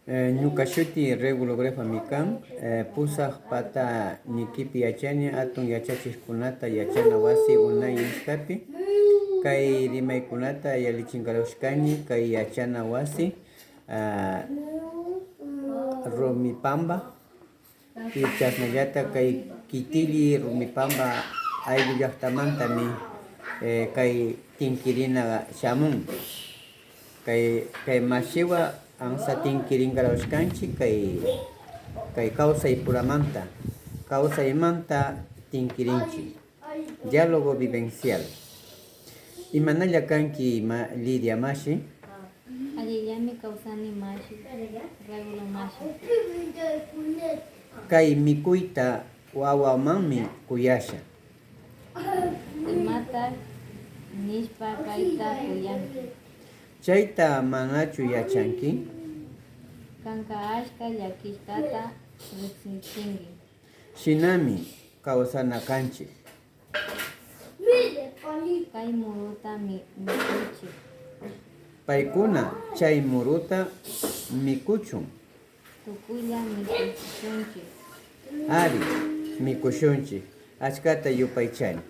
Ñuka shuti Regulo Grefami kan, pusaj pata nikipi yachani atun yachachikkunata yachana wasi UNAI nishkapi, kay rimaykunata yallichinkarushkani kay yachana wasi Rumipamba y chashnallata kay kitilli Rumipamba ayllu llaktamantami kay tinkirina shamun. Kay kay mashiwa amsa tinkirinkaraushkanchik kay kay kawsaypuramanta, kawsaymanta tinkirinchik. Diálogo vivencial. Imanalla kanki ma Lidia mashi? Allillami kawsani mashi, Regulo mashi. Kay mikuyta wawamanmi kuyasha. Imata nishpa kayta kuyanki? Chayta manachu yachanki? Kanka ashka llakishkata rijsichinki. Shinami kawsana kanchik. Kay muruta mikuchik. Paykuna chay muruta mikuchun. Tucuilla mikushunchik. Ari, mikushunchik. Achkata yupaychani.